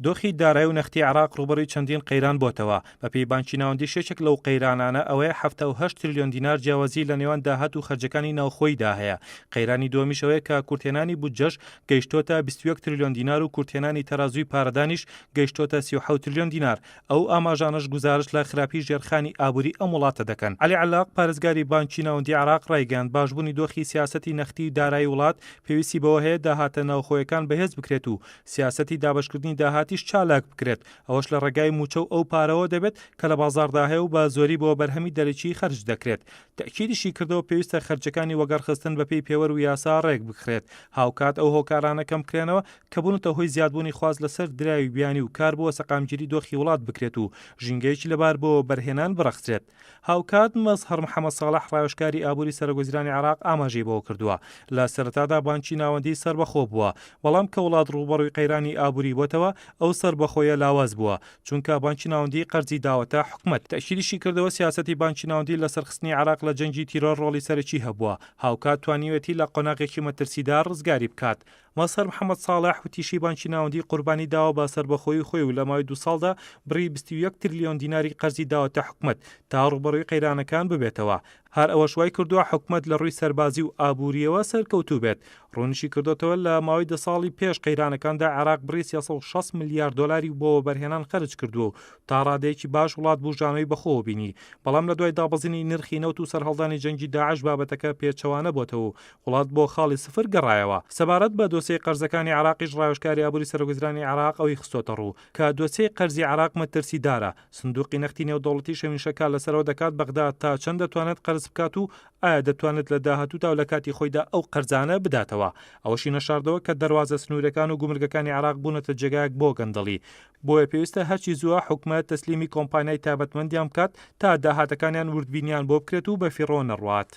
دۆخی دارایی و نەختی عێراق ڕووبەڕووی چەندین قەیران بۆتەوە، بەپێی بانکی ناوەندیش یەکێک لەو قەیرانانە ئەوەیە 78 تریلیۆن دینار جیاوازی لە نێوان داهات و خەرجەکانی ناوخۆییدا هەیە، قەیرانی دووەمیش ئەوەیە کە کورتهێنانی بودجەش گەیشتۆتە 21 تریلیۆن دینار و کورتهێنانی تەرازووی پارەدانیش گەیشتۆتە 37 تریلیۆن دینار، ئەو ئاماژانەش گوزارشت لە خراپی ژێرخانی ئابووری ئەم وڵاتە دەکەن. عەلی عەلاق، پارێزگاری بانکی ناوەندی عێراق ڕایگەیاند، باشبوونی دۆخی سیاسەتی نەختی و دارایی وڵات پێویستی بەوە هەیە داهاتە ناوخۆیەکان بەهێز بکرێت و سیاسەتی دابەشکردنی داهاتیش چالاک بکرێت، ئەوەش لە ڕێگای مووچە و ئەو پارەوە دەبێت کە لە بازاڕدا هەیە و بە زۆری بۆ بەرهەمی دەرەکی خەرج دەکرێت. تەئکیدیشی کردەوە پێویستە خەرجەکانی وەگەڕخستن بەپێی پێوەر و یاسا ڕێکبخرێت، هاوکات ئەو هۆکارانە کەمبکرێنەوە کە بوونەتە هۆی زیادبوونی خواست لەسەر دراوی بیانی و کار بۆ سەقامگیری دۆخی وڵات بکرێت و ژینگەیەکی لەبار بۆ وەبەرهێنان بڕەخسرێت. هاوکات مەزهەر محەمەد ساڵح ڕاوێژکاری ئابووری سەرۆکوەزیرانی عێراق ئاماژەی بەوەکردووە، لە سەرەتادا بانکی ناوەندی سەربەخۆ بووە، بەڵام کە وڵات ڕووبەڕووی قەیرانی ئابووری بۆتەوە ئەو سەربەخۆیە لاواز بووە، چونکە بانکی ناوەندی قەرزی داوەتە حکومەت. تەئکیدیشی کردەوە سیاسەتی بانکی ناوەندی لە سەرخستنی عێراق لە جەنگی تیرۆر ڕۆڵی سەرەکی هەبووە، هاوکات توانیویەتی لە قۆناغێکی مەترسیدار ڕزگاری بکات. مەزهەر محەمەد ساڵح وتیشی بانکی ناوەندی قوربانی داوە بە سەربەخۆیی خۆی و لە ماوەی دوو ساڵدا بڕی 21 ترلیۆن دیناری قەرزی داوەتە حکومەت تا ڕووبەڕووی قەیرانەکان ببێتەوە، هەر ئەوەش وای کردووە حکومەت لە ڕووی سەربازی و ئابوورییەوە سەرکەوتوو بێت. ڕوونیشی کردۆتەوە لە ماوەی دە ساڵی پێش قەیرانەکاندا عێراق بڕی 360 ملیار دۆلاری بۆ وەبەرهێنان خەرج کردووە و تا ڕادەیەکی باش وڵات بوژانەوەی بەخۆوە بینی، بەڵام لە دوای دابەزینی نرخی نەوت و سەرهەڵدانی جەنگی داعش بابەتەکە پێچەوانە بۆتەوە و وڵات بۆ خاڵی سفر گەڕایەوە. سەبارەت بە دۆسیەی قەرزەکانی عێراقیش ڕاوێژکاری ئابووری سەرۆکوەزیرانی عێراق ئەوەی خستۆتەڕوو کە دۆسیەی قەرزی عێراق مەترسیدارە، سندوقی نەختی نێودەوڵەتیش هەمیشە کار لەسەرەوە دەکات بەغدا تا چەند دەتوانێت قەرز بکات و ئایا دەتوانێت لە داهاتوودا و لە کاتی خۆیدا ئەو قەرزانە بداتەوە. ئەوەشی نەشاردەوە کە دەروازە سنووریەکان و گومرگەکانی عێراق بوونەتە جێگایەک بۆ گەندەڵی، بۆیە پێویستە هەرچی زووە حکومەت تەسلیمی کۆمپانیای تایبەتمەندیان بکات تا داهاتەکانیان وردبینیان بۆ بکرێت و بەفیڕۆ نەڕوات.